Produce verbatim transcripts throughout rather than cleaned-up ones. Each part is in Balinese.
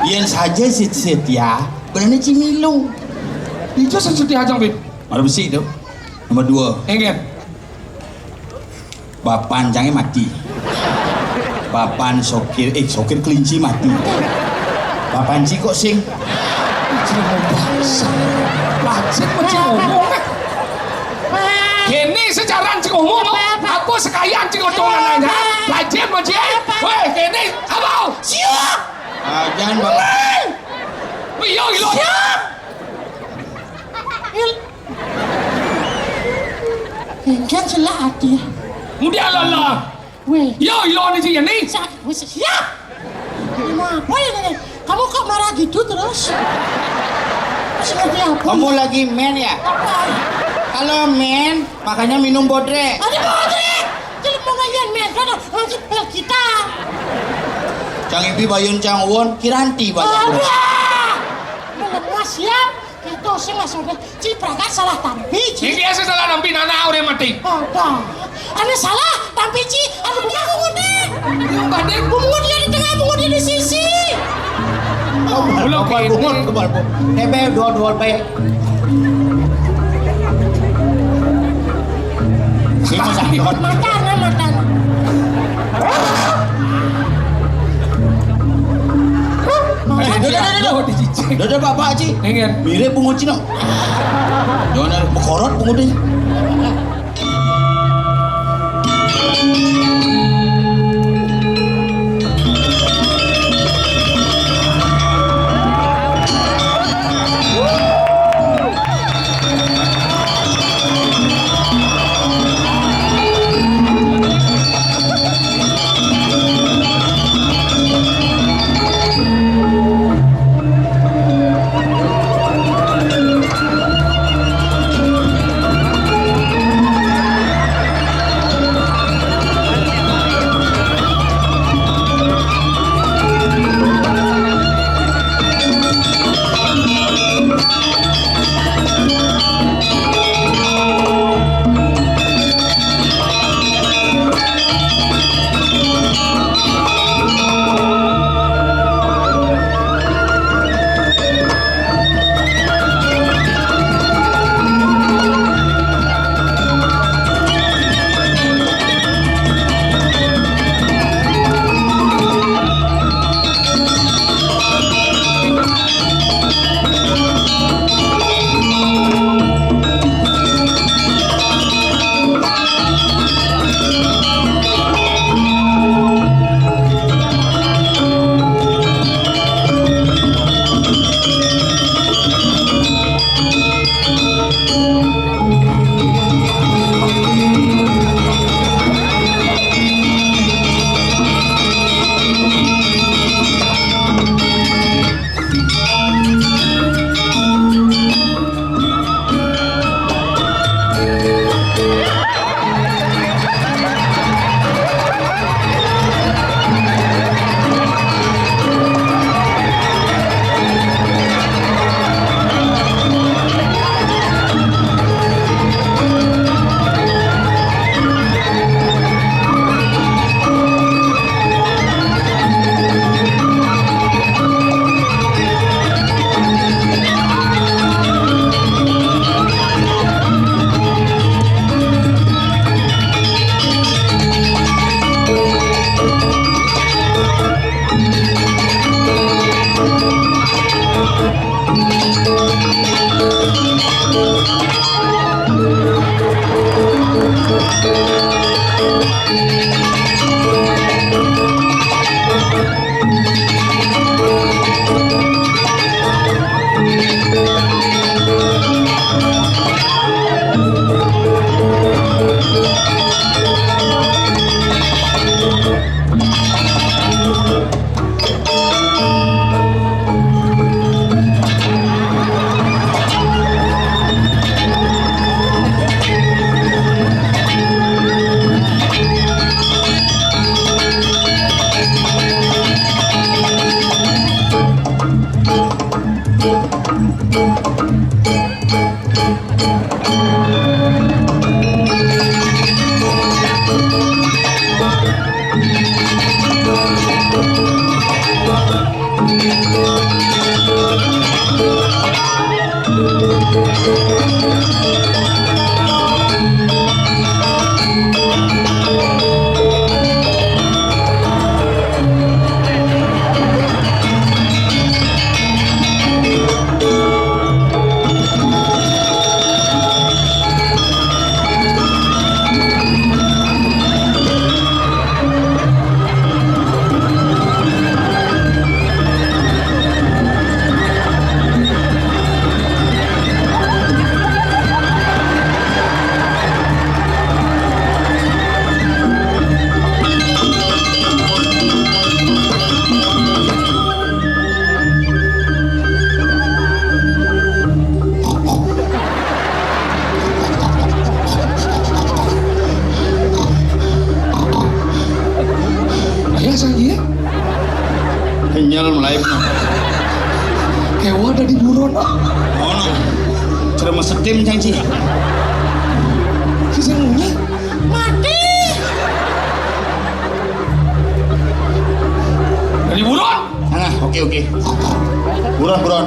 Yén saja setia, berani cimilu. Ijo setia cang, Bib. Mara besi to. Nomor dua. Enggak. Bapan cangé mati. Bapan sokir, eh, sokir kelinci mati. Bapan ci kok sing. Pacet mesti ngomong. Kéné secara cing ngomong, apa sekayan cing ngomong nanya? Pacet mesti. Wéh, kéné apa? Siap. Ah, jangan, Bapak. Wéh, yo, ilo. Siap. Enggan selak ati. Mudian lala. Wéh. Yo, ilo ni sih ni. Sa-, wis siap. Kenapa ya, Nenek? Kamu kok marah gitu terus? Terus ngerti apa? Kamu lagi main ya? Apa? Kalau main, makanya minum bodrek. Ada bodrek. Jelema ngayan main kan lagi pel kita. Cang Ibi bayun cang won, kiranti bayun. Ada. Melemas ya. Itu sing maksudnya. Ci, berangkat salah tampi, Ci. Iki biasa salah tampi, nana orang mati. Ada. Ane salah tampi, Ci. Anu bunga bungut deh. Bungut di tengah, bungut di sisi. Kebal, kebal, bungut, kebal, bungut. Tebe, dua, dua, baik. Sing masak. Matan, matan. Eh, dada, dada, dada. Dada, Pak, Pak Haji. Enggak. Mirip pungut Cina. Jangan ada bekorot pungutnya. Kenyal mulai. Kéwala dadi buron. Ono. Cara mesetim cang ci. Sing munyi. Mati. Dadi buron. Nah, oke, oke. Buron, buron.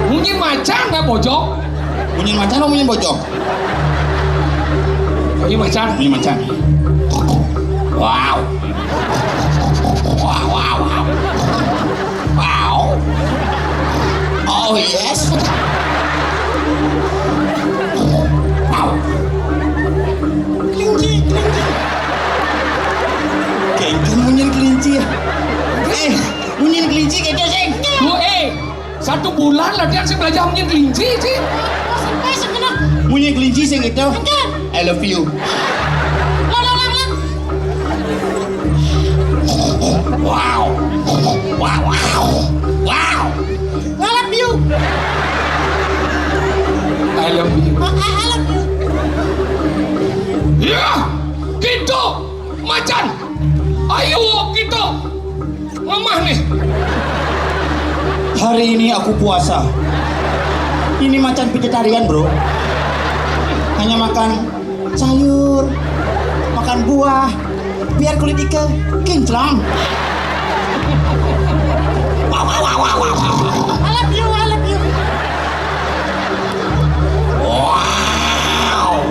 Munyi macan nggak bojok? Munyi macan apa munyi bojok? Munyi macan. Munyi macan. Wow. Wow, wow, wow. Wow. Oh, yes. Wow. Kelinci, kelinci. Kéngkén munyin kelinci ya. Eh, munyin kelinci kéto sing. Duh, eh, satu bulan latihan sing belajar munyin kelinci sih. Munyin kelinci sing kéto. I love you. Wow. Wow, wow. Wow. I love you. I love you. I, I, I love you. Ya, gitu. Macan. Ayo, gitu. Ngamah nih. Hari ini aku puasa. Ini macan vegetarian, bro. Hanya makan sayur, makan buah, biar kulit ika kinclong. Wow, wow, wow, wow, wow, wow. I love you, I love you. Wow.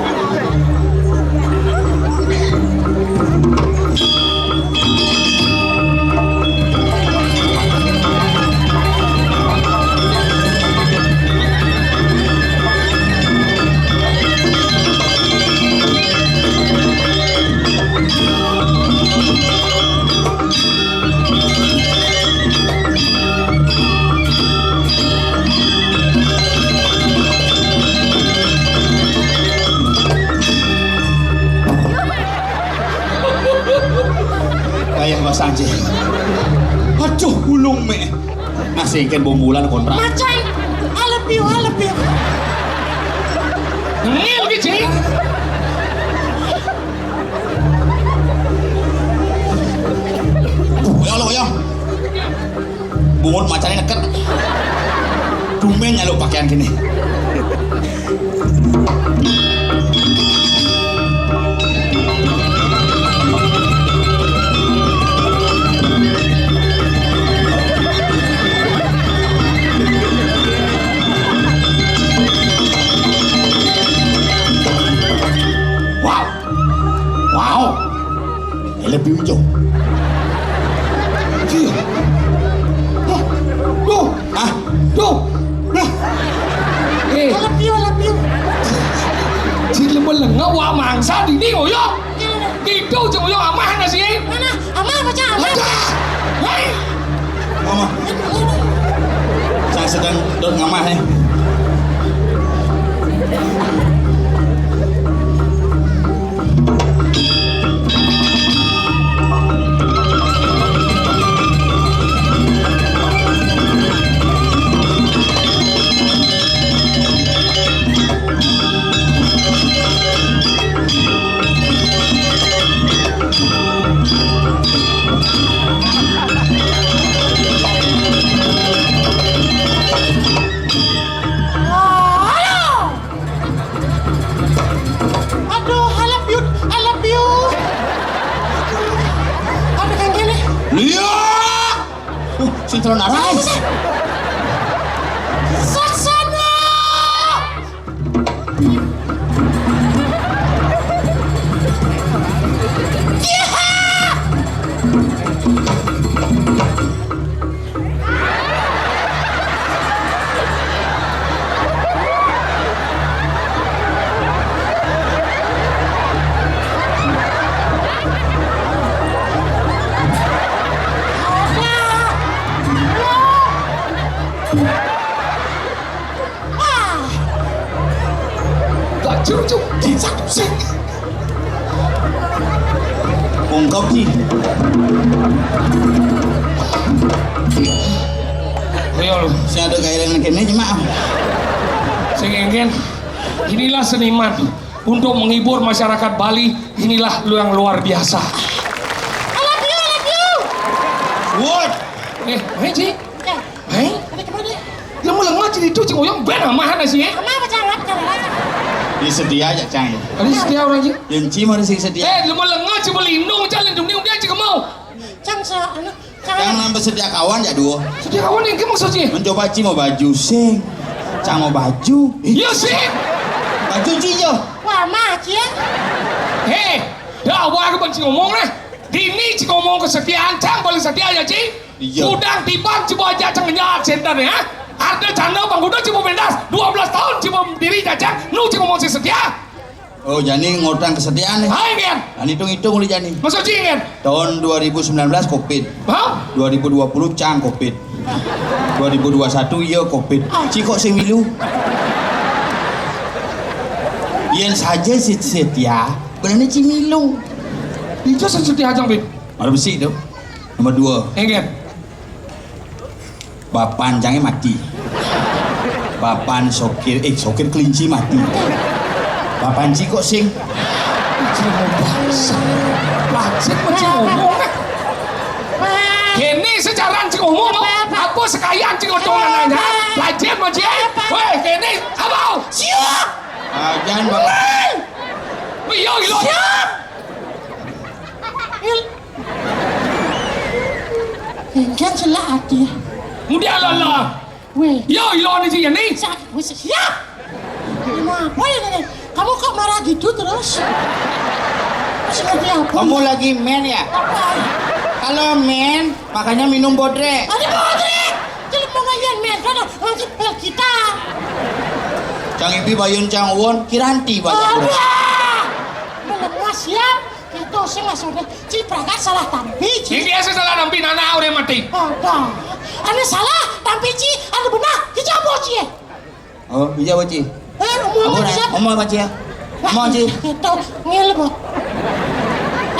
Kayak Mas Anji. Aduh, ulung me. Masih kan bom bulan kontrak. Macan, I love you, I love you. Ngil gitu. Ya Allah, ya. Bungut macannya neket. Dumén nyaluk pakaian gini. Wow. Wow. I love you, Jong. Iya. Hah? Duh. Hah? Duh. Nah. Eh. I love you, I love you. Sing lembel lengah wa mangsa dini ngoyong. Gitu jeung ngoyong amah na sih. Mana? Amah apa cah? Amah. Ada. Hei. Mama. Saya sedang dot ngamah nih. Aduh, I love you, I love you. Aduh, ada kan gini. Iya. Uh, sinetron Aras. Saksana. Gak cucuk, satu sih. Ungkap sih. Ayo lu. Saya ada gaya dengan kene cuma. Sing engken, inilah seniman untuk menghibur masyarakat Bali. Inilah lu yang luar biasa. I love you, I love you. Eh, main, Ci. Eh. Main? Ada kemana? Dia melengah, Ci, itu, Ci, oyong ben amah, nasi, eh. Amah apa, Cang? Apa, Cang? Dia setia aja, Cang, ya. Ada setia orang, Ci. Yang Ci mana sih setia? Eh, dia melengah, Ci, melindung, Ci, lindung dia, Ci, kemau. Cang, se-, anu, Cang. Yang nambah setia kawan, ya, dua. Setia kawan yang gimana maksudnya? Mencoba, Ci, mau baju, sing. Cang mau baju. Iya, sing. Baju, Ci, yo. Wah, mah, Ci, ya. Hei, dah, awak aku benci ngomong, nah. Dini, Ci, ngomong kesetiaan, Cang paling setia, ya, Ci. Iya. Udang tibang cibo aja cang nyaat center ya. Arda canda bang udah cibo pentas. Dua belas tahun cibo diri jajang. Nu cibo mau setia. Oh, jani ngortan kesetiaan nih. Hai, Ngen. Jani hitung-hitung uli jani. Maksud Ci, Ngen? Tahun dua ribu sembilan belas covid. Hah? Dua ribu dua puluh cang covid. Dua ribu dua satu iya covid. Ah. Ci kok sing milu? Yen saja sit setia, berani Ci milu. Itu sing setia aja, Bit. Ada besi itu. Nomor dua. Ngen. Bapan Cangé mati. Bapan Sokir, eh, Sokir Kelinci mati. Bapan Ci kok sing. Lajeng mesti ngomong. Kéné sejaran sing ngomong, apa sekayan sing ngomong nanya? Lajeng mesti. Wéh, kéné apa? Siap. Ah, jangan, Bang. Iya, iya. Siap. Engken celak ati. Mudah lala. Weh. Yo, ilo ni sih ni. Sa-, wis siap. Kenapa ya, Nenek? Kamu kok marah gitu terus? Terus ngerti apa? Kamu lagi men ya? Apa? Kalau men, makanya minum bodrek. Ada bodrek. Jelek mau ngayan men, kan nanti pel kita. Cang Ipi bayun Cang Won, kiranti banyak. Ada. Melemas ya. Itu sing maksudnya, Ci pragat salah tampi, Ci. Iki sing salah tampi, nana urip mati. Ada. Anu salah tampi, Ci, anu benar, Ci apa, Ci? Oh, iya, Ci. Eh, omong Apa, Ci, Ran? Siapa? Omong apa, Ci, ya? Omong, Ci. Itu ngilmu.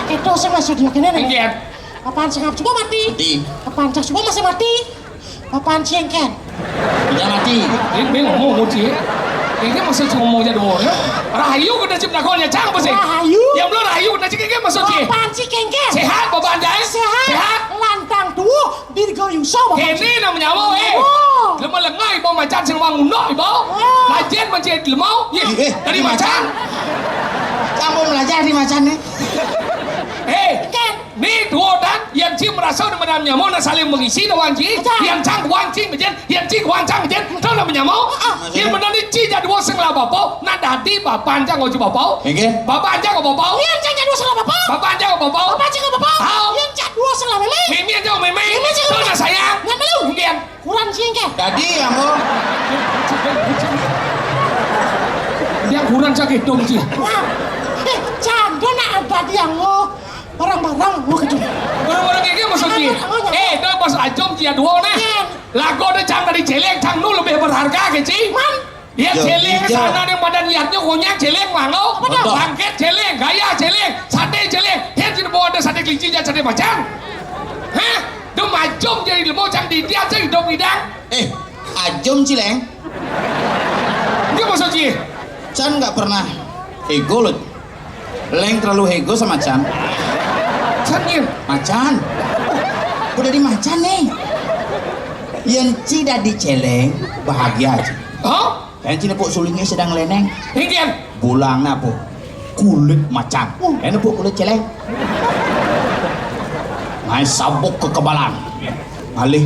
Itu sing maksudnya gini nih. Iya. Apaan sing coba mati? Mati. Apaan sing coba masih mati? Apaan sih, Engken? Iya, mati. Ini ngomong, Ci. Ini maksud ngomong aja dulu, ya. Rahayu kena cip nakonnya, Cang, apa sih? Rahayu. Yang belum rahayu kena cip, ini maksud, Ci. Apaan sih, Engken? Sehat, Bapak Anjay? Sehat. Sehat. Lantang tuh, Dirgo Yuso, Bapak. Ini namanya apa, eh? Oh. Lemah lengah, ibu macan sing wang undok, ibu. Oh. Lajen mencet lemau, iya. Eh, eh, tadi di macan. Macan. Kamu belajar di macan, nih. Eh, Engken. Ni duo dan, yang Ci merasa di mana nyamuk nak saling mengisi dah wan Ci. Betul. Yang Cang wan Ci mejen, yang Ci wan Cang mejen, tahu nak menyamuk? Ah, ah. Yang benar ni Ci jadi dua senglah bapa, nak dadi bapa anjang oji bapa. Nggih. Bapa anjang bapa. Yang Cang jadi dua senglah bapa. Bapa anjang bapa. Bapa Ci bapa. Tahu. Yang jadi dua senglah meme. Meme anjang meme. Meme Ci tahu bapa. Nak sayang. Nak malu. Nggih. Kurang sih, Engken. Dadi, ya, Mo. Dia kurang sakit dong, Ci. Wah, eh, cando nak abadi yang mo barang-barang mo gitu. Barang-barang ini maksud, Ci. Anu, anu, anu. Eh, itu pas ajom, Ci, ya, dua, nah. Iya. Lagu ada Cang dari Celeng, Cang nu lebih berharga ke, Ci. Man. Ya, Celeng, iya. Sana yang badan liatnya konyang, Celeng, mangau. Apa dah? Bangkit, Celeng, gaya, Celeng, sate, Celeng. Dia tidak mau ada sate kelinci, jangan sate macan. Hah? Itu majum jadi ilmu, Cang, di dia, Cang, hidup bidang. Eh, ajum, Ci, Leng. Dia maksud, Ci? Can nggak pernah ego, loh. Leng terlalu ego sama Can. Can, iya. Macan. Udah di macan, nih. Yang Ci dadi Celeng, bahagia, Ci. Hah? Kan Ci nepuk sulingnya sedang leneng. Ingin. Bulang napo? Kulit macan. Kan nepuk kulit Celeng. Naik sabuk kekebalan. Alih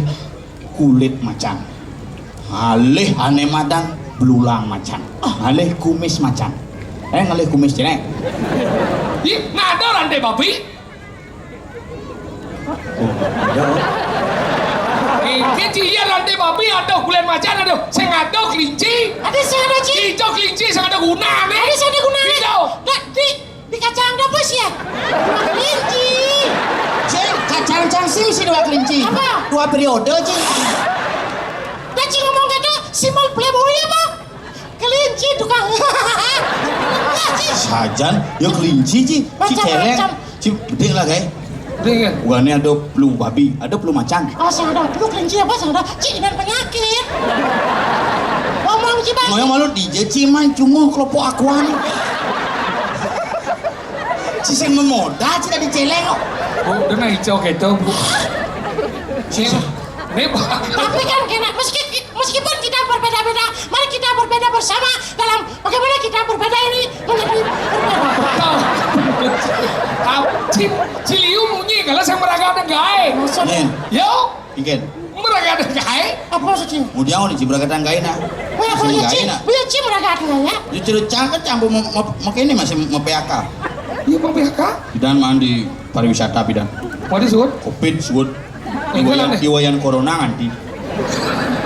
kulit macan. Alih ane madan belulang macan. Alih kumis macan. Eh, ngalih kumis Celeng. Ih, ngado rante babi. Oh, ada. Iki, Ci, iya, rante babi ada kulit macan ada. Sing ada kelinci. Ada sing ada, Ci. Ijo kelinci sing ada gunane. Ada sing ada gunane. Ijo. Nah, di, di kacang ada apa sih ya? Dua kelinci. Cek, kacang cang sing si dua kelinci. Apa? Dua periode, Ci. Nah, Ci ngomong gitu, simbol playboy apa? Kelinci tukang. Sajan, ya kelinci, Ci. Ci Macam-macam. Celeng. Ci, bedik lah, guys. Bedik, kan? Bukannya ada flu babi, ada flu macan. Oh, sing ada flu kelinci apa, sing ada? Ci, dan penyakit. Ngomong, Ci, Bang. Ngoyo malu di Ci, man, cuma kelompok akuan. Ci sing memoda, Ci, tadi Celeng kok. Oh, kena hijau gitu, Bu. Ci, Tapi kan kena, meski, meskipun kita berbeda-beda, mari kita berbeda bersama dalam bagaimana kita berbeda ini menjadi berbeda. Ci, ci liu munyi kalau saya meragakan gaé. Maksudnya? Nih. Yo. Mungkin. Meragakan gaé. Apa maksudnya? Mudiang udah cibragatan gaé nah. Wah, punya ci, punya ci meragakan gaé ya? Justru cang kan campur mau, mau, mau ini masih mau P H K. Iya, mau P H K? Bidan mandi pariwisata bidan. Mau disuut? Covid suut. Iwayan, iwayan corona nganti.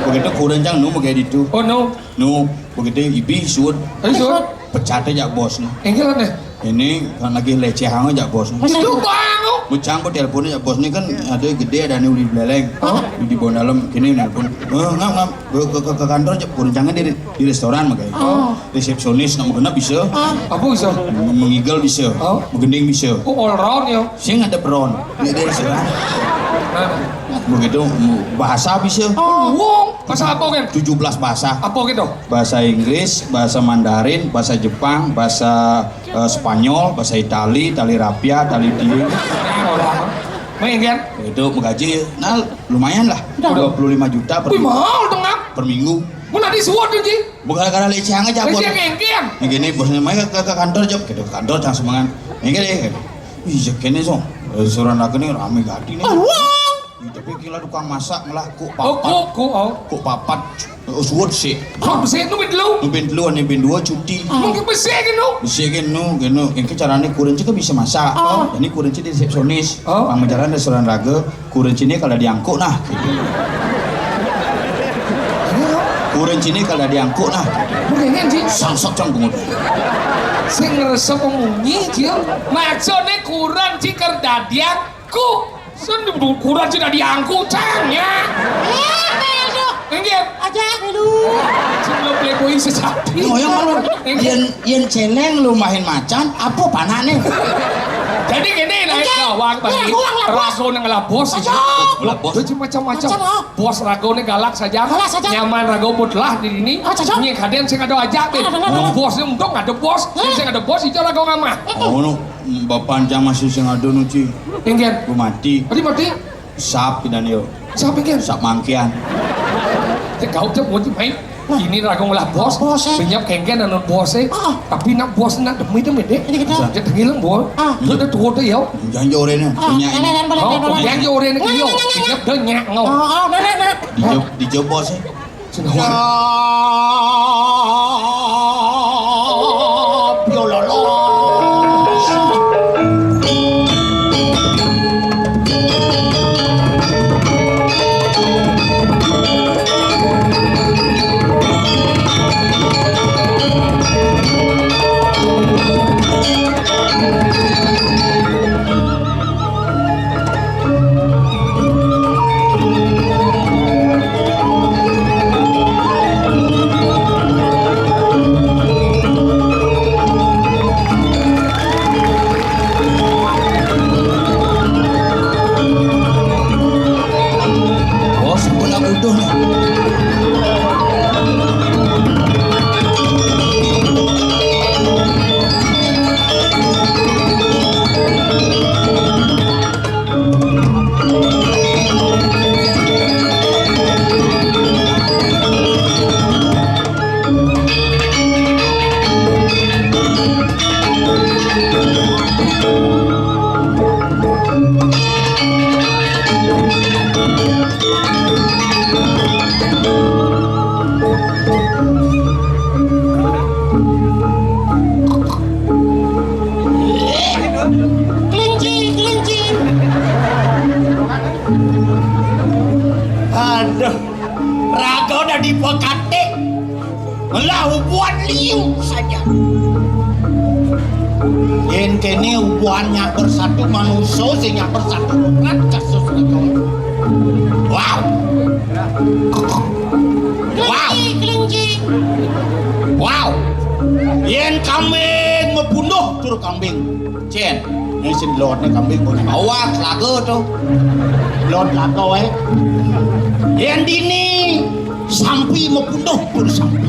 Begitu kurang cang nu mau kayak itu. Oh no. Nu, begitu ibi suut. Ayo suut. Pecatnya jak bos nih. Enggak nih. Ini kan lagi lecehan aja bos nih. Itu bang. Mucang kok teleponnya jak bos nih kan ada gede ada nih uli beleleng. Oh. Di bawah dalam kini nelpon. Eh, ngap ngap ke, ke, ke, ke kantor aja. Kurang cangnya di, di restoran makanya. Oh. Resepsionis nak kena bisa. Apa bisa? Mengigel bisa. Oh. Menggending bisa. Oh, all round ya. Sing ada peron. Di, di restoran. Nah. Begitu bahasa bisa. Oh. Wong, bahasa apa kan? Tujuh belas bahasa. Apa gitu? Bahasa Inggris, bahasa Mandarin, bahasa Jepang, bahasa eh, Spanyol, bahasa Itali, tali rapia, tali tiung. Nah, orang. Main kan? Itu menggaji, nah lumayan lah, dua puluh lima juta per, wih, minggu. Mahal dong, Ngap. Per minggu. Mun tadi suat tuh, Ji. Bukan karena lecehan aja, bos. Lecehan kengkeng. Yang gini, bosnya main ke, ke kantor, Job. Gitu, ke kantor, jangan semangat. Yang gini, gitu. Ih, ya kene, Song. Eh, suara anak ini rame gati nih. Wah. Ih, tapi gila tukang masak ngelah kok. Oh, papat. Kok, kok, oh. Kok papat. Oh, suwut sih. Kok bisa nu bin lu? Nu bin telu, ane bin dua cuti. Mungkin bisa gitu. Bisa gitu, gitu. Yang caranya kurang juga bisa masak. Oh. Ini kurang di resepsionis. Oh. Pang menjalan restoran raga, kurang ini kalau diangkut nah. Kurang ini kalau diangkut nah. Mungkin kan, Ji. Sangsok cang bungut. Sing ngerasa pemunyi, Ji. Maksudnya kurang, Ji, keur dadian ku. Sun kurang sudah diangkut, cang, ya. Eh, bedo. Enggak. Aja dulu. Sebelum playboy sejati. Oh, yang mana? Enggak. Yen, yen celeng lu main macan, apa panane? Jadi gini, naik enggak. Gawang tadi. Enggak, gawang lah, bos. Rago nang lah bos. Aja. Lah bos. Itu macam-macam. Macam apa? Bos rago ini galak saja. Galak saja. Nyaman rago mutlah di sini. Oh, cocok. Ini kadang sing ada aja, deh. Ada, ada, ada. Bos ini untung ada bos. Hah? Sing ada bos, itu rago ngamah. Oh, no. Bapak ancang masih sing ada nuci. Engken. Ku mati. Mati, mati. Sap pidan yo. Sap engken. Sap mangkian. Cek kau cek mau main. Ini rago lah bos. Bos, eh. Pinjam kengken anu bos, eh. Ah. Tapi nak bos nak demi demi deh. Ini kita. Cek tengil bos. Ah. Lu udah tua tuh yo. Jangan jorene. Ah, punya ini. Nenek, nenek, boleh, oh, boleh, boleh. Jangan jorene yo. Nenek, nenek, nenek. Dia dia nyak ngau. Oh, oh, nenek, nenek. Dijawab, dijawab bos, eh. Oh, sampun aku uduh nih. Kelinci, kelinci. Aduh, raga dadi pekatik. Ngelah ubuan liu saja. Yén kéné ubuan nyak bersatu manusa sing nyak bersatu urat kasus raga. Wow. Wow. Kelinci, kelinci. Wow. Yén kambing mapunduh tur kambing. Cén, ini sing lotné kambing boleh. Awak laga to. Lot laga waé. Yén dini sampi mapunduh tur sampi.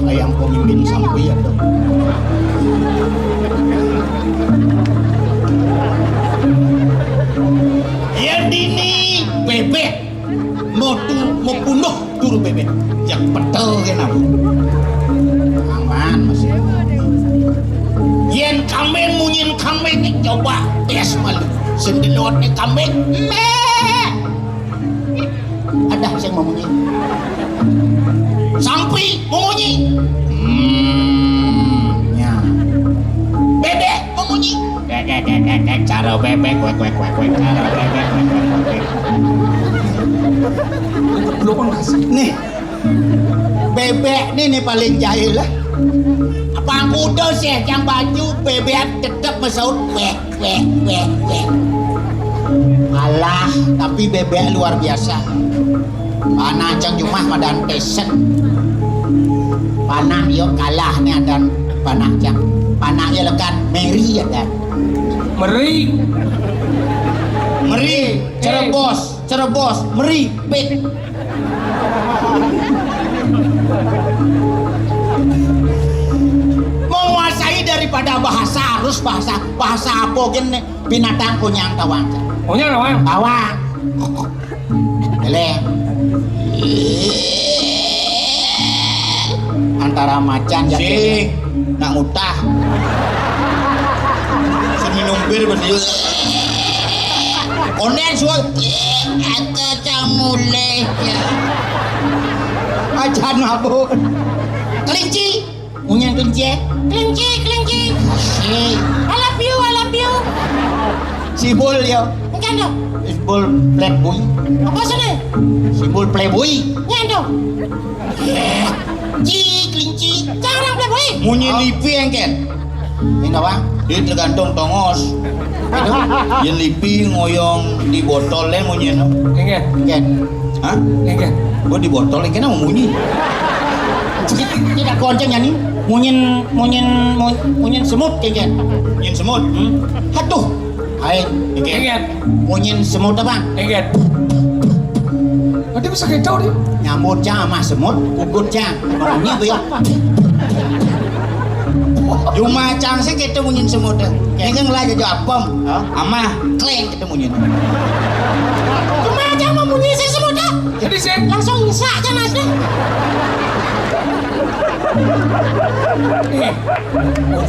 Ayam pemimpin sampi ya to. Yén dini bébék. Jak petel kén apa? Aman masih. Yén kambing munyin kambing, coba tes malu. Sendelotné kambing. Mé. Ada sing memunyi. Sampi memunyi. Hmm, ya. Bébék memunyi. Kek, kek, kek, kek, kek, cara bébék, wek, wek, wek, wek, cara bébék, wek, wek, wek, wek. Belum ngasih. Nih, bébék nih, nih paling jahil lah. Apa kuda sih yang baju bébék tetep mesaut, wek, wek, wek, wek. Kalah, tapi bébék luar biasa. Panah cang jumah madan pesen. Panah yo kalah nih adan panah cang. Panah yo lekan meri adan. Meri. Meri, Cerebos, Cerebos, meri, pit. Menguasai daripada bahasa, harus bahasa, bahasa apa gén nih? Binatang kunyang tawang. Kunyang tawang? Tawang. Lé. Antara macan ya. Sing. Nak ngutah. Sing minum bir berarti. Konden suul. Ada cang mulih. Acan mabuk. Kelinci. Munyin kelinci, eh? Kelinci, kelinci. Asik. I love you, I love you. Simbol ya. Engké to. Simbol playboy. Apa sih? Simbol playboy. Nyén to. Ci, kelinci. Cara playboy. Munyin lipi engkén. Ini apa? Dia tergantung tongos. Yén lipi ngoyong di botol, lé, munyin. Engkén. Engkén. Hah? Engkén. Gua di botol, engkén mau munyi. Tidak gonceng ya nih. Munyin, munyin, mun-, munyin semut, engkén. Munyin semut. Hmm. Aduh. Hai, engkén. Engkén. Munyin semut apa? Engkén. Berarti bisa kacau nih. Nyambut cang sama semut, kugut cang. Munyi gue ya. Cuma cang sih kita munyin semut. Engkén lah jadi apem. Hah? Amah, kleng. Munyin. Cuma aja mau munyi sih semut dah. Jadi sih. Langsung nyesak aja nasi. Eh,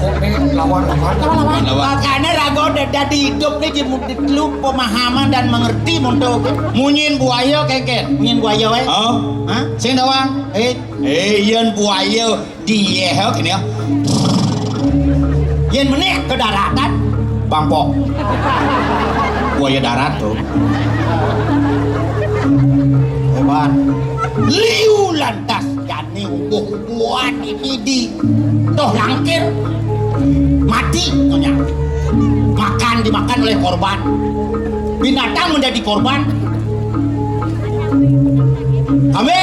pokoknya lawan-lawan. Lawan-lawan. Lawan. Makanya raga udah jadi hidup nih di, di lu pemahaman dan mengerti muntuk. Munyin buaya, kéngkén. Munyin buaya, wé. Oh. Hah? Sing doang. Eh. Eh, yén buaya. Dia, oke nih ya. Yén menék ke daratan, bangkok. Buaya darat tuh. Hebat. Liu lantas jani ubuh-ubuhan ini di toh langkir. Mati nyonya. Makan dimakan oleh korban. Binatang menjadi korban. Kami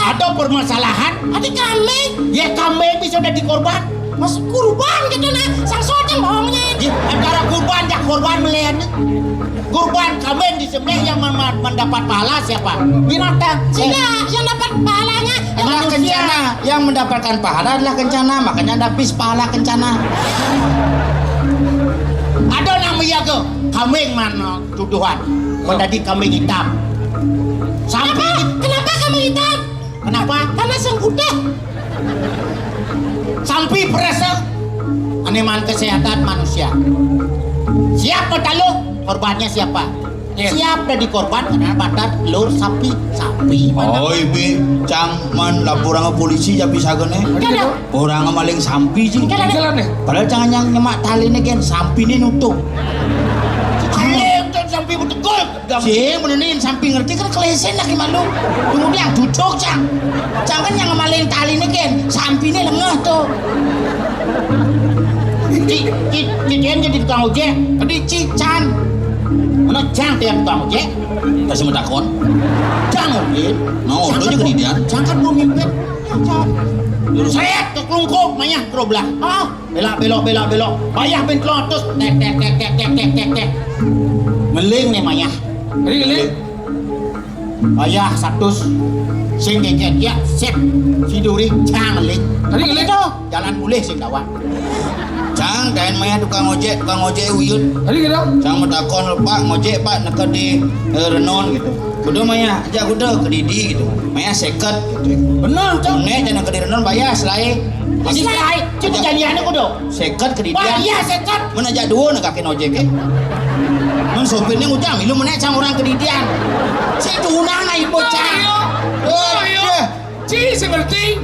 Ada permasalahan? Ada kambing. Ya, kambing bisa jadi korban. Mas kurban gitu nah, sang soteng bohongnya. Ya, antara kurban ya korban melihat. Kurban kambing disembelih yang mem-, mendapat pahala siapa? Binatang. Sehingga yang dapat pahalanya ya manusia. Kencana. Yang mendapatkan pahala adalah kencana, makanya ada bis pahala kencana. Ada nama ya ke kambing mana? Tuduhan menjadi kambing hitam. Sampi. Kenapa? Kenapa kambing hitam? Kenapa? Karena sing putih. Sampi perasa aneman kesehatan manusia. Siap mataluh, korbannya siapa? Iya. Siap jadi korban karena batat telur sapi. Sapi mana? Oi, bi, cang man lapor ke polisi ya bisa gene. Enggak ada. Orang maling sampi sih. Jalan deh. Padahal jangan yang nyemak tali nih kan sampi nih nutup. Alé tuh sampi betegul. Sih, menenin sampi ngerti kan kelesen lagi malu. Kemudian duduk cang. Cang kan yang maling tali nih kan sampi nih lengah tuh. Ci, ci, ci, dia jadi tukang ojek. Tadi cican. Mana cang tiap tukang ojek? Kasih mau takon. Cang ojek. Nah, udah juga dia. Cang kan belum mimpin. Seret ke kelungkung, mayah keroblah. Ah, belok, belok, belok, belok. Bayah bin telung atus. Tek, tek, tek, tek, tek, tek, tek, tek. Ngeling nih mayah. Ngeling, ngeling. Bayah satus. Sing keket ya, sip. Siduri cang ngeling. Tadi ngeling. Itu jalan mulih sing dawat. Cang, lain maya tukang ojek, tukang ojek uyut. Tadi gitu. Cang matakon, "Pak, ngojek, Pak, neked di, eh, Renon," gitu. "Kuda maya, ajak kuda ke didi," gitu. "Maya seket," gitu. Benar, Cang. Nek, jangan ke di Renon, bayar, selai. Selai. Cuma ajak janjiannya kuda. Seket ke didi. Bayar seket. Mana ajak dua nak kaki ojek, eh? Mana sopirnya ngujang, milu mana cang orang ke didian. Si tunang na ibu cang. Ayo. Eh, ayo. Eh. Ci, sing ngerti.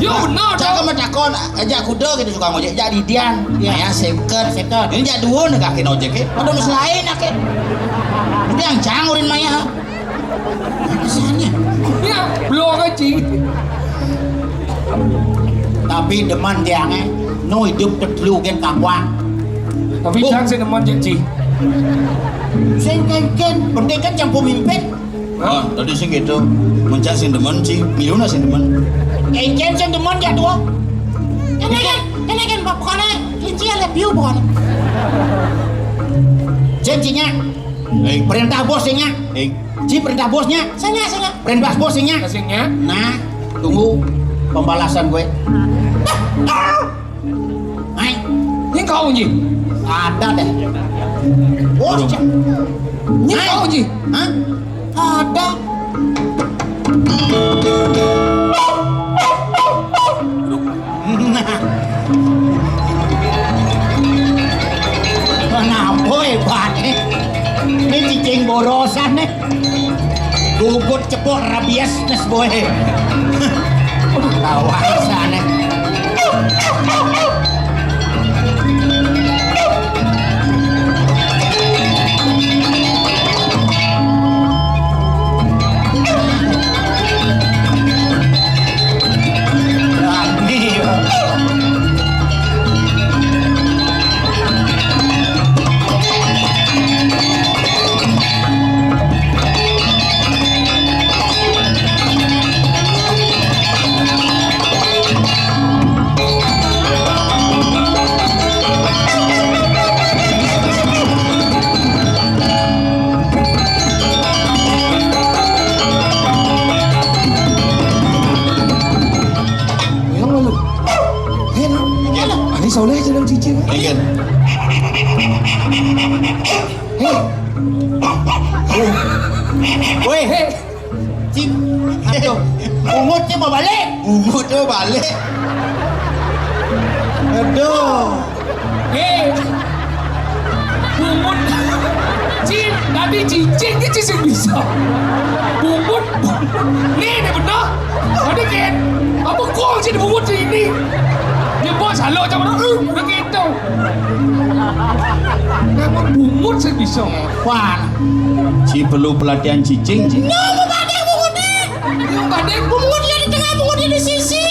Yo, benar, Cang dong. Kan matakon, ajak kuda gitu suka ngojek, ajak didian. Iya. Maya seket. Seket. Ini ajak dua nih kaki ojek, eh. Ada mas lain, kaki. Ini yang cang urin maya. Sana. Ya, belum aja, Ci. Tapi demen dia, eh. No hidup kedelu gen kakuan. Tapi Bu. Cang sing demen, Ci. Sing kengken, penting kan campur mimpin. Ah, tadi sing gitu. Mencak sing demen, Ci. Miuna sing demen. Encen sing demen ya, dua. Kene kan, kene kan, Pak, bukannya Linci ya, lebih bukan. Janjinya. Eh. Perintah bosnya. Eh. Ci, perintah bosnya. Sanya, sanya. Perintah bosnya. Sanya. Nah, tunggu pembalasan gue. Hai. Ini kau, Ji? Ada deh. Bos, Cak. Ini kau, Ji? Hah? Ada. Nah. Kenapa hebatnya? Ini cicing borosan nih. Gugut cepok rabies nes boe. Tawa sana. Rani. Yang lalu. Hen. Ani soleh jeneng cicing. Iya. Hei. Woi, hei. Cing. Aduh. Bungut cing mau balik. Bungut mau balik. Aduh. Hei. Bungut. Cing, tadi cicing, cicing bisa. Bungut. Nih, nih benar. Ada kan? Apa kau sih bungut ini? Dia bos halo macam mana? Eh, udah gitu. Memang bungut sih bisa. Wah. Ci perlu pelatihan cicing, Ci. Nah, mau badai bungut ni. Mau badai bungut dia di tengah, bungut dia di sisi.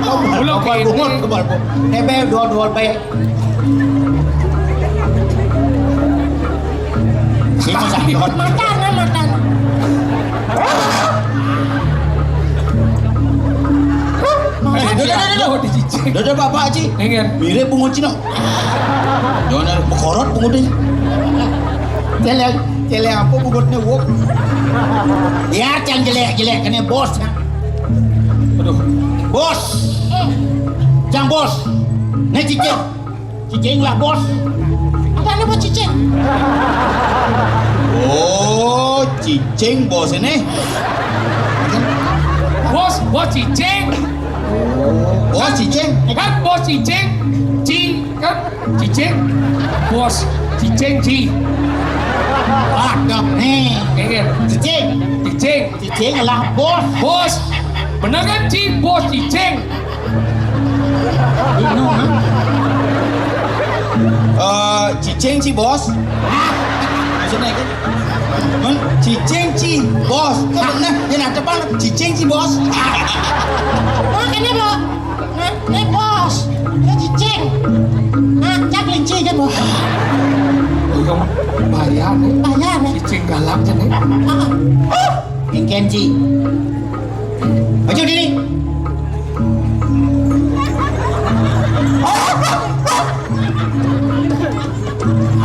Kau bungut, kau bungut. Tebe dua-dua baik. Sing masa. Matan, matan. Eh, duduk, duduk, duduk. Duduk, bapak, Ci. Mirip bungut Cina. Jangan ada bekorot bungutnya. Celeng, celeng apa bungutnya, Wok? Biar cang jelek-jelek, kena bos. Aduh. Bos. Cang bos. Nih, cicing. Cicing lah, bos. Apa nih, bos, cicing? Oh, cicing bos ini. Bos, bos cicing. Bos cicing. Kan bos cicing. Ci, kan cicing. Bos cicing, Ci. Adab nih. Iya. Cicing. Cicing. Cicing lah, bos. Bos. Bener kan, Ci? Bos cicing. Ino, ha? Eh, cicing, Ci, bos. Maksudnya kan? Men, cicing, Ci, bos. Kok bener? Dia nak depan, cicing, Ci, bos. Oh, ini, Bos. Nah, ini, Bos. Ini cicing. Nah, cak linci kan, Bos. Iya, bahaya nih. Bahaya nih. Cicing galak nih. Ah. Engken, Ci. Maju diri.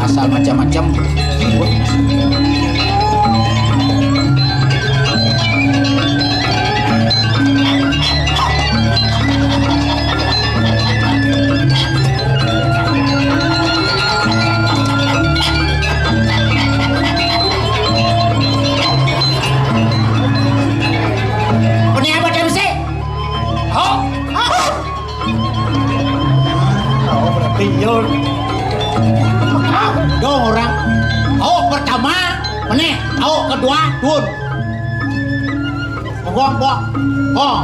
Asal macam-macam. Dong orang. Au pertama, meneh. Au kedua, tun. Gong, gong. Gong.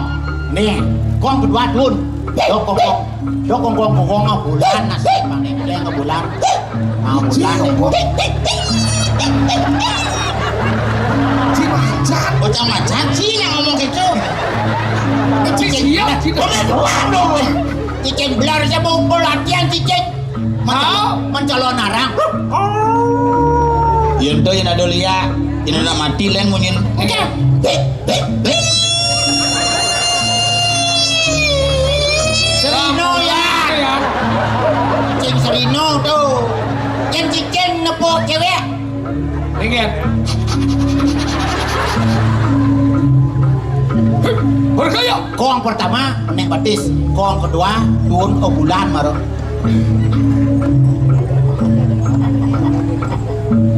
Nih, gong kedua, tun. Dok, gong, gong. Dok, gong, gong, gong, gong, bulan, nasi, panen, dia ngebulan. Nah, bulan, nih, gong. Cing macan. Bocah macan, sih yang ngomong gitu. Cing, iya, cing. Cicing belar, saya mau latihan, cicing. Mau mencalon arang. Yén to yén ada lia, yén ada mati lén munyin. Oke. Serino ya. Cing serino tuh. Cing cicing nepuk cewek. Ingat. Bergaya. Kong pertama, nek batis. Kong kedua, turun ke bulan, maro.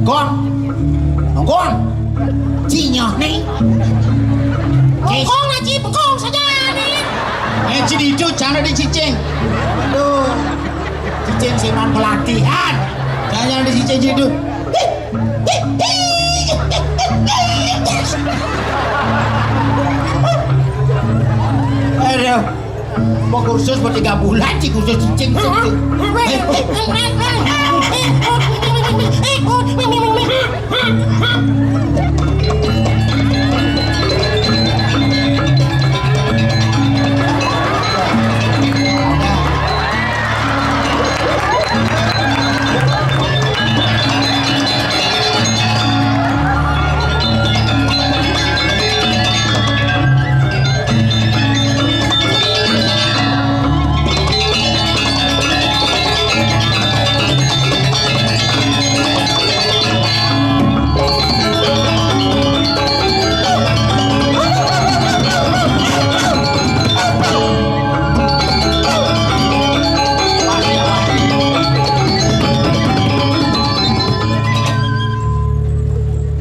Gong. Gong. Cinya nih. Bengkong aja, bengkong saja nih. Eh, jadi itu cara dicicing. Aduh. Cicing sih man pelatihan. Jangan dicicing itu. Aduh. Mau kursus mau tiga bulan sih kursus cicing.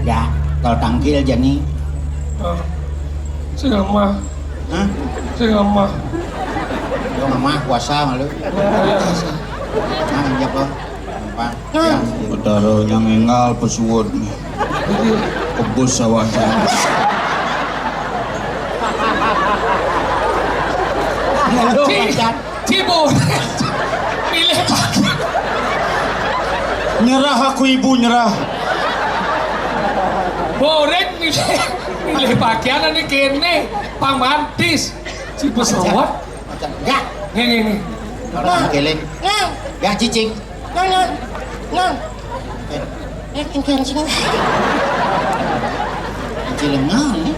Ya, kalau tangkil jani. Sing lemah. Hah? Sing lemah. Yo lemah puasa malu. Nah, iya kok. Gampang. Betara nyang énggal pesuwun. Kebus sawah. Lalu Ci-, pacar. Cibo. Milih pakaian. Nyerah aku, Ibu, nyerah. Boreng milih, milih pakaian ini kene, pamantis. Cibo sawat. Enggak. Nih, nih, nih. Orang keling. Enggak cicing. Nang, nang, nang. Eh. Eh, engke sing. Cilengan nih.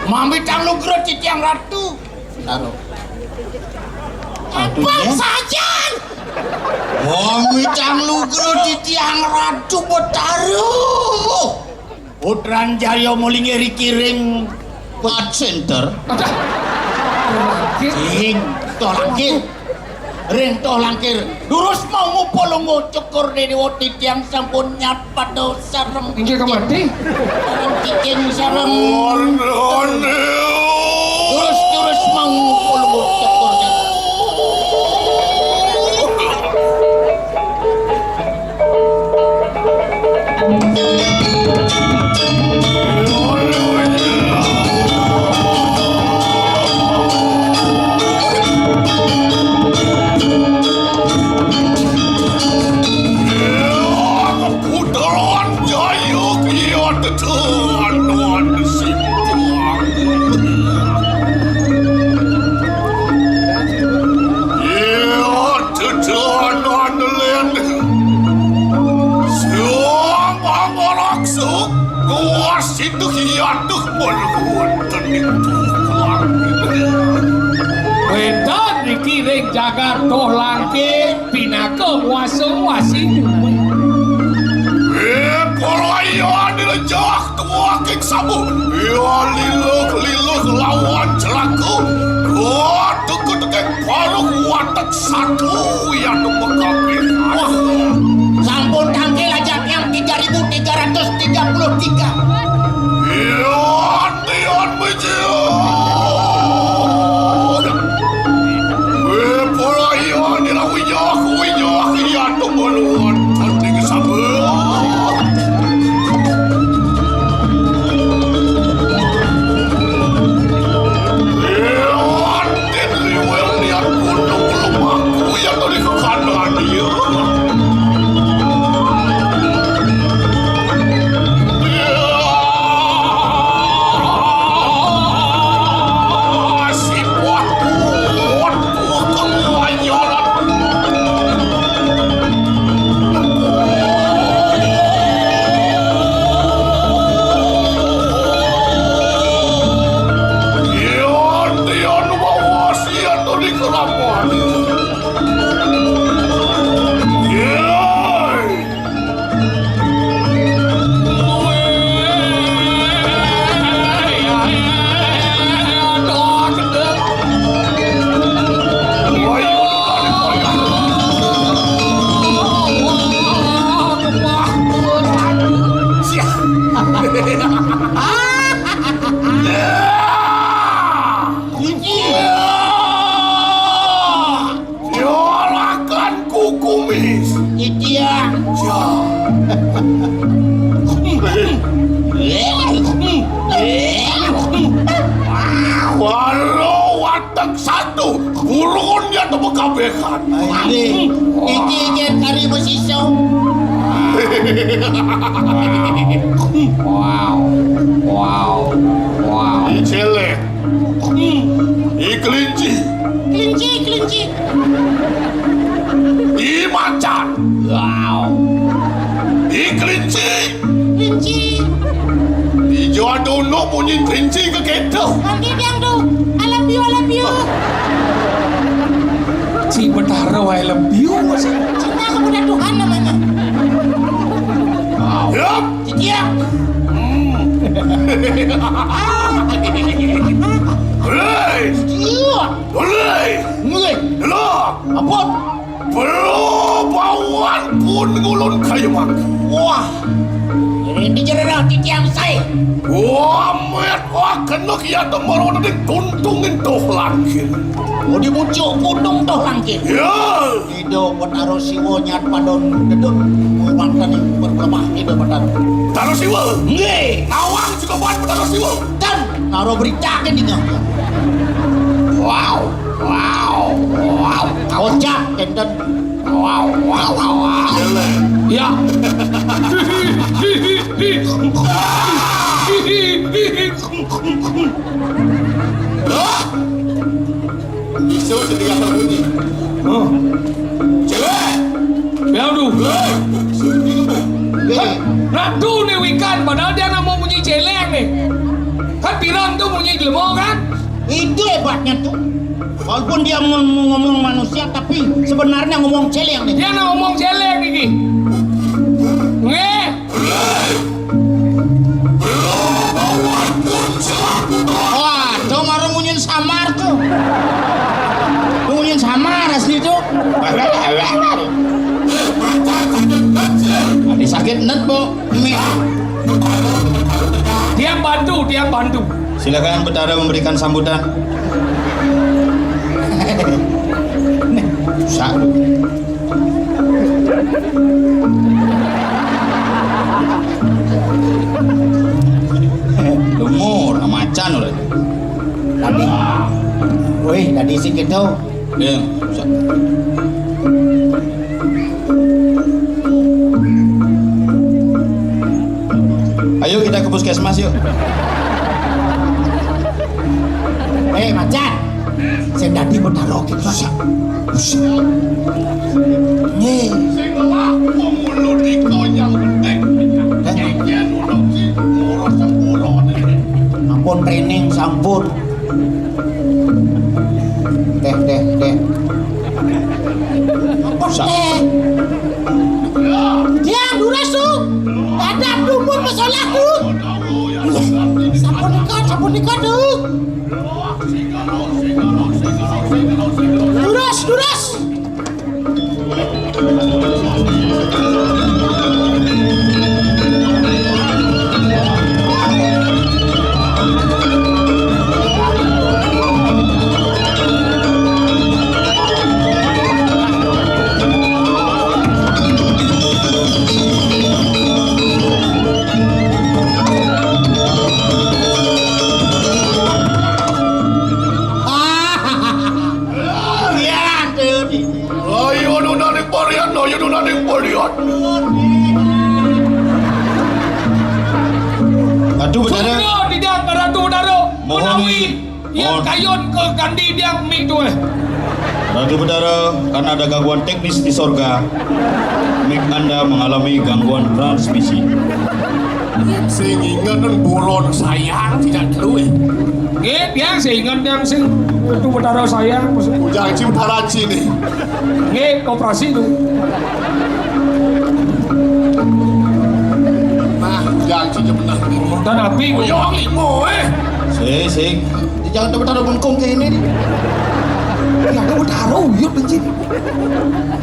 Mami tang lugra titiang ratu. Taruh. Ampun sajan. Mami tang lugra titiang ratu Betara. Putran Jaya muling iri kiring. Art Center. Aduh. Sing, toh langkir. Ring toh langkir. Durus mau ngupa lungguh cukur Déwa titiang sampun nyat pada sareng. Inggih kemati. Sareng cicing sareng. Durus, durus mau ngupa lungguh cukur. Puteran jaya kiat tetuan wan simpang. Iya, tetuan wan lén. Suang pangaraksuk kuas itu kiat teh menuhun tening tukang. Wénten niki ring jagat toh langkir. Pinaka wasa-wasi bumi. Eh, para iya dilejah tuaking sabu. Iya, liluk-liluk lawan celaka. Dua teka-teka paruh watek satu yang mengkabih. Sampun tangkil aja yang tiga ribu tiga ratus tiga puluh tiga. Iya, tian biji. Wih, para iya, nira winyah, winyah. Lawan tanding sabar. Lawan den liwel lian gunung lumaku yang tadi kekanan dia. Si kuat, kuat, kuat, kemayoran. Yan, yan, wasiat di kelakuan. Yay. Suarakan ku kumis. Titiang. Ya. Walau watak satu, burun dia tu mengkabehkan. Ini, iki jen kari besi song. Wow, wow, wow. Ini celek. Hmm. I kelinci. Kelinci, kelinci. I macan. Wow. I kelinci. Kelinci. Ijo ado unduk munyi kelinci ke keto. Nanti dia tu, "I love you, I love you." Si Betara, "I love you," masih. Cinta kepada Tuhan namanya. Wow. Yap. Titiang. Hmm. Hei. Iya. Boleh. Nggih. Lah. Apa? Bro, bawan pun ngulun kayu mangga. Wah. Ini dijerah titiang saya. Wah, met, wah, kena kia temoro tadi tuntungin toh langkir. Oh, di pucuk gunung toh langkir. Ya. Ida Betara Siwa nyat padon dedun mantan berkelemah Ida Betara. Betara Siwa. Nggih. Nawang juga buat Betara Siwa. Dan naro berita ke dina. Wow, wow, wow. Kocak tenten. Wow, wow, wow, wow. Ya. Iso sedih apa bunyi? Oh. Cewek. Ya, aduh. Hei, sedih apa? Kan ratu nih wikan, padahal dia nggak mau bunyi celeng nih. Kan pirang tuh bunyi jelema kan? Itu hebatnya tuh. Walaupun dia mau ngomong manusia, tapi sebenarnya ngomong celeng nih. Dia nggak ngomong celeng nih. Nggih. Wah, dong orang munyin samar tuh. Munyin samar asli tuh. Tadi sakit net, Bu. Mi. Tiang bantu, tiang bantu. Silakan Betara memberikan sambutan. Susah. Lumur, macan udah. Tadi, woi, tadi sih gitu. Ya, susah. Ayo kita ke puskesmas yuk. Eh, macan. Sing dadi Betara kita. Nih. Sing laku mulut iko yang penting. Yen udah sih ngurus sepuro nih. Ampun training sampun. Teh, teh, teh. Apa teh? Dia durus tu. Ada dumun masalah tu. Sampun nikah, sampun nikah tu. Durus, durus. Ratu Betara. Sudah tidak, Ratu Betara. Mohon. Menawi yang mohon. Kayun ke kandi yang mi tu, eh. Ratu Betara, karena ada gangguan teknis di sorga, mic Anda mengalami gangguan transmisi. Sing inget buron sayang tidak dulu, eh. Nggih, tiang sing inget tiang sing Ratu Betara sayang, maksud. Ujang cim taraci nih. Nggih, koperasi tu. Nah, janji je benar ni. Dan api. Oh, yo, limo, eh. Sing, sing. Jangan tahu taruh bengkong ke ini ni. Ya, aku taruh, yuk, benci.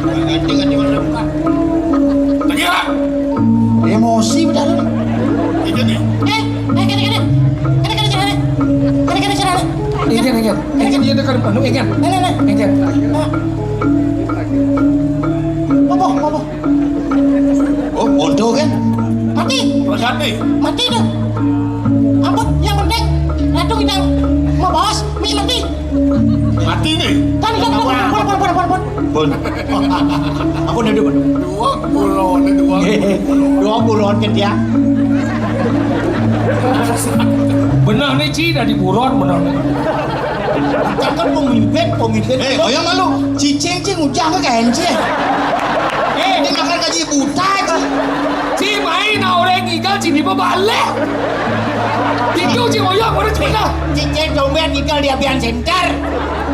Ganti, ganti warna muka. Lagi, ha? Emosi, betul. Ini ni. Eh, eh, kena, kena. Kena, kena, kena. Kena, kena, kena. Enggan, enggan. Enggan, dia tekan penuh, enggan. Nah, nah, nah. Enggan. Apa, apa? Oh, bodoh kan? Mati. Terus mati. Mati tu. Ampun, yang penting Ratu kita mau bawas, mi mati. Mati ni. Kan, kan, kan, pun, pun, pun, pun, pun. Pun. Apa ni, Dun? Dua puluh, ni dua puluh. Dua puluh kan dia. Benar ni, Ci, dah di buron, benar ni. Cakap pemimpin, pemimpin. Eh, kau yang malu. Cicing, cing, ujang ke kan, cing? Eh, dia makan gaji buta, cing. Ci main, nah, orang ngigal, ci ni berbalik. Itu ci oyong, orang ci mana? Cicing dompet ngigal di Abian Center.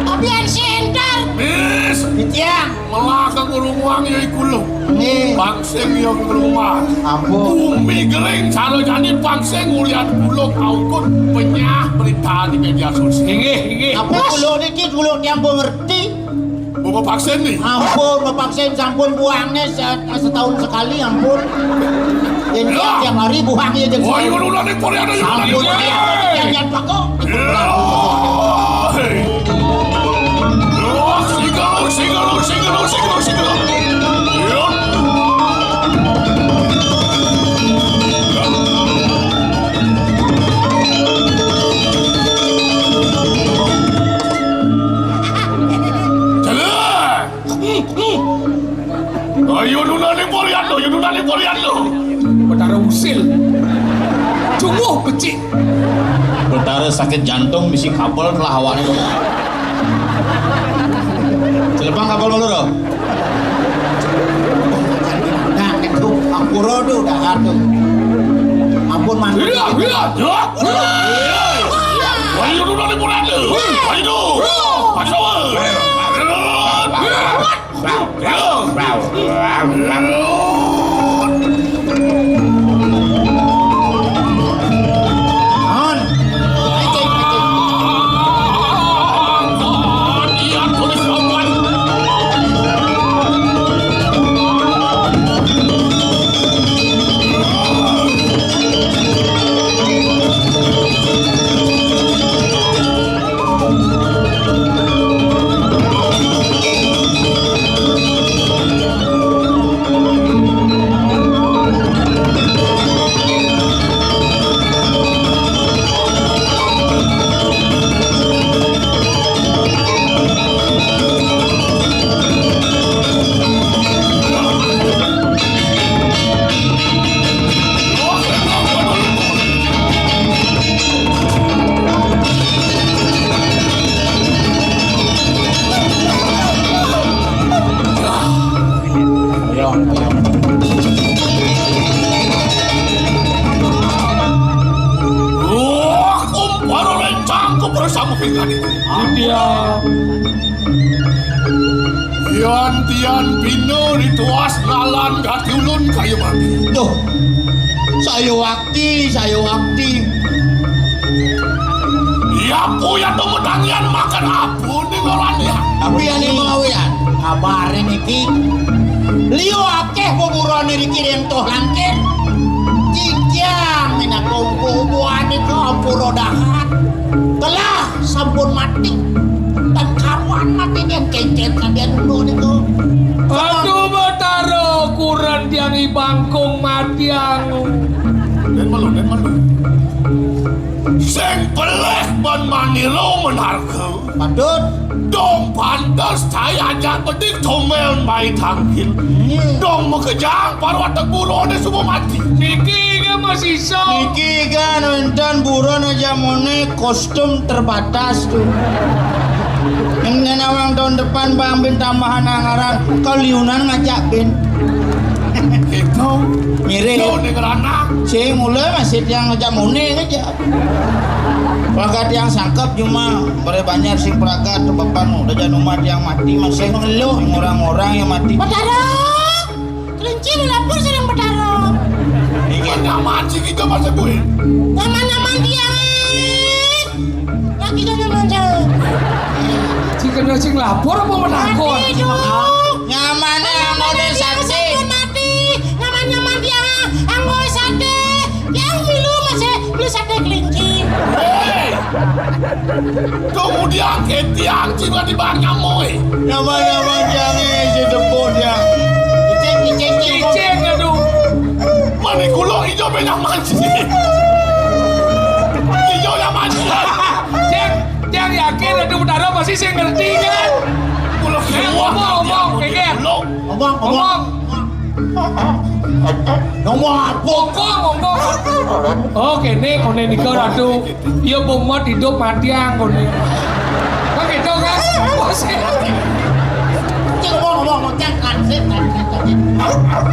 Abian Center. Bis. Cicing. Melah ke gulung wang ya iku lo. Nih. Pangsing ya gulung wang. Ampun. Bumi gering, cara jani pangsing ulian gulung aukun penyah berita di media sosial. Inggih, inggih. Apa gulung ni, gulung yang ngerti? Bapak vaksin ni? Ampun, Bapak vaksin sampun buangnya se- setahun sekali, ampun. Jadi ya, tiap hari buangnya jadi. Wah, iya, lu nanti Korea ada yang ampun, nanti. Ya, ya, ya, Pak, kok. Ya. Hei. Ya, single, single, single, single, single. Ya. Jalan. Ayo nunane polian lo, ayo nunane polian lo. Betara usil. Cunguh becik. Betara sakit jantung, misi kabel telah awaknya. Celepang kabel malu, Ro. Nah, itu ampura tu dah tu. Ampun, man. Iya, iya, iya. Ayo nunane polian lo. Ayo. Ayo. Wah, kumpara lencang ku bersama pinggan ini. Dia. Yan tian pina rituas nalan gati ulun kaya mati. Duh, saya wakti, saya wakti. Ya, puya tuh medangian makan apa nih ngolahnya? Tapi yang ini mau ya, kabarin iki. Liu akeh kuburan iki rentoh langkir. Cicang minakongko buane ke ampura dahat. Telah sampun mati. Tan karuan mati nian kencet sampeyan dulu niku. Aduh, Betara, kuren tiang ibangkung matiang. Den malu, den malu. Sing peleh ban manira menharga. Patut. Dong pantes cai ajak bedik tombel mai tangkil. Dong makejang parwat buroné suba mati. Niki ga masisa. Niki ga wénten buron ajak moné kostum terbatas tuh. Yang nawang tahun depan Bang Bin tambahan anggaran kaliunan ngajak Bin. Gitu. Mirip. Tuh, ning ranang. Sing mula masih tiang ngajak moné aja. Pragat yang sangkep cuma bare banjar sing pragat tebepan udah jan umat yang mati masih ngeluh orang-orang yang mati. Betara! Kelinci melapor sareng Betara. Iki nyaman sih kita masih gue. Nyaman-nyaman tiang. Lagi kan nyaman jauh. Sing kena sing lapor apa menakon? Mati dong. Nyaman yang mau sakit. Mati. Nyaman-nyaman tiang. Anggo sate. Tiang milu masih beli sate kelinci. Hei! Kemudian ke tiang tiba-tiba nyamoy. Nyaman-nyaman tiang si tepuk tiang. Cicing, cicing, cicing. Cicing, aduh. Mani kulo ijo banyak mancing. Ijo yang mancing. Cek, cek yakin aduh Betara pasti sing ngerti kan? Kulo semua ngomong, ngomong, pikir. Ngomong, ngomong. Ngomong. Ngomong apa? Ngomong, ngomong. Oh, kene, kene nika, Ratu. Iya, bomat hidup mati, ah, kene. Kan gitu, kan? Ngomong, ngomong, ngomong. Jangan, jangan, jangan, jangan.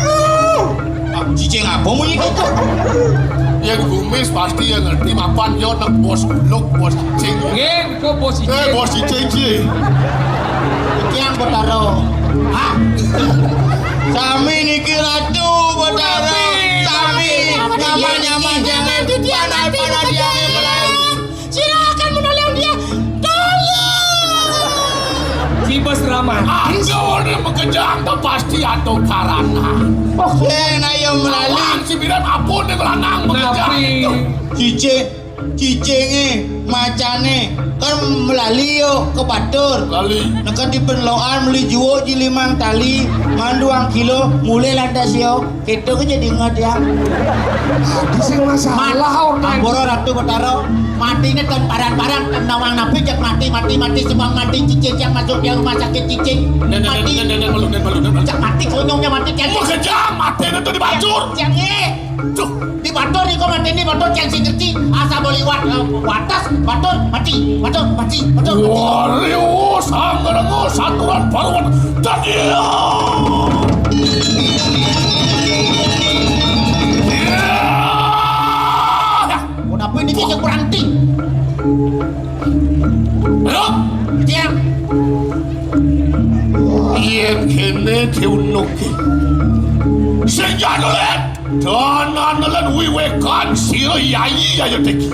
Cicing apa bunyi gitu? Yang kumis pasti yang ngerti mapan yo nek bos uluk, bos cicing. Nggih, niku bos cicing. Eh, bos cicing sih. Tiang Betara. Hah? Sami niki Ratu Betara. Sami. Nyaman-nyaman jangan panas-panas dia. Silakan menolong dia. Tolong. Kibas dramatis. Ada orang makejang tuh pasti ada karana. Oke, nah yang melalui. Lawan si bidan apa nih lanang makejang itu? Cicing, cicingé, macané kan melali yo ke batur. Lali. Neka di penloan meli juuk ji limang tali, manduang kilo, mulih lantas yo. Kéto ké jadi inget ya. Adi sing masalah. Ampura Ratu Betara, matiné tan paran-paran, tan nawang napi jak mati, mati, mati, sebang mati, cicing yang masuk di rumah sakit cicing. Mati. Jak mati, konyolnya mati, kian. Makejang, matiné tuh dibacur. Kian, kian, eh. Duh. Di batur nih, kok mati nih, batur kian sing ngerti. Asa boleh wat, eh, wates, batur, mati, batur, mati, batur, mati. Warius, anggerengus, aturan paruan, dan iya. Udah apa ini kita berhenti? Ayo. Iya. Yén kéné diunuké. Sing jago lén. Danan lén wiwékan sira yayi ayo teki.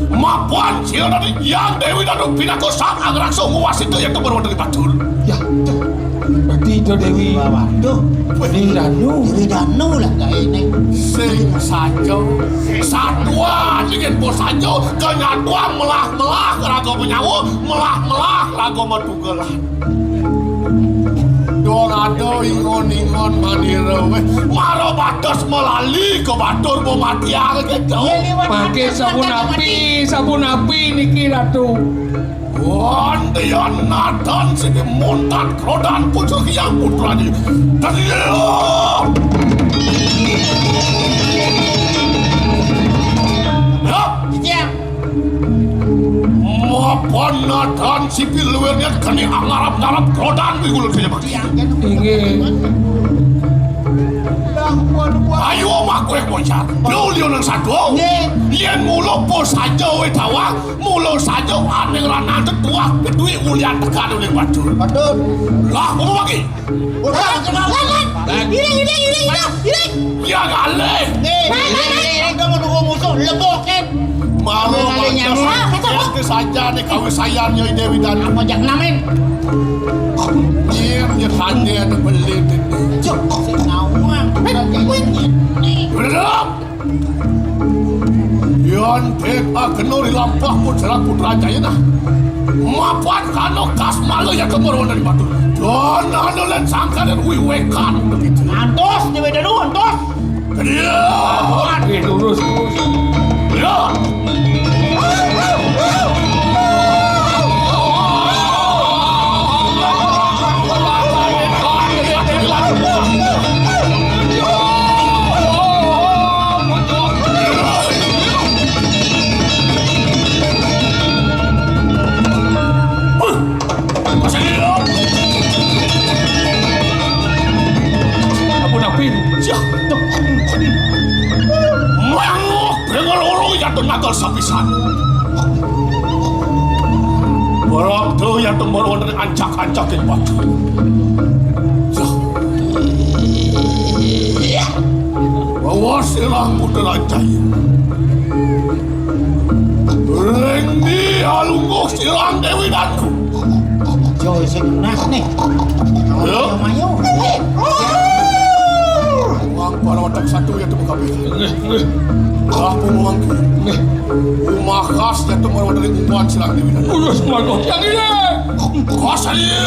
Mapan sira dadi Hyang Déwi Danu pinaka sang angraksa nguwasita yekta berwata di batur. Ya, tuh. Berarti Ida Déwi. Waduh. Déwi Danu. Déwi Danu lah gaéné. Sing saja. Satua dingin bos saja. Kenyatuan melah-melah raga penyawa, melah-melah raga matugelan. Dong ada ingon-ingon manira wéh. Mara batas melali ke batur bo mati arep kéto. Pakai sabun api, sabun api niki Ratu. Wantian nadan sing montat krodan pucuk yang putrani. Tadiya. Ya. Iya. Mapan nadan sipil luwirnya keni angarap-ngarap krodan wigulun kaya bakti. Inggih. Ayo omah kowe bocah. Lho liyo nang satu. Nggih. Yen mula pos saja wé tawang, mula saja aning ranang tetuah kedue ulian tekan uling batur. Betul. Lah, apa lagi? Udah, kenal. Lan, lan. Iring, iring, iring, iring, iring. Ya galih. Nih, nih, nih, nih, nih, kamu nunggu musuh, lebokin. Mau ngalih nyamuk. Kata apa? Saja nih kawé sayan Nyai Déwi dan apa jak namen? Iya, ya tanya ada beli ini. Cuk, si nawang. Udah. Yan pek akenur lampah putra putra jaya nah. Mapan kano kas malu ya kemurun dari batu. Don anu len sangka dan wiwekan begitu. Antos di beda dulu antos. Dia. Oke, lurus, lurus. Ya. Jah. Mangok dengan orang jatuh nakal sapisan. Barang tu jatuh baru dari ancak-ancak yang batu. Jah. Bawa silang putra jaya. Ring di alungguh silang Dewi Danu. Joy sing nak nih. Ya. Mayo, mayo. Uang para watak satu ya temu kami. Lah pun uang. Rumah khas ya temu watak dari umpan silang Dewi Danu. Udah semangat yang ini. Khas aja.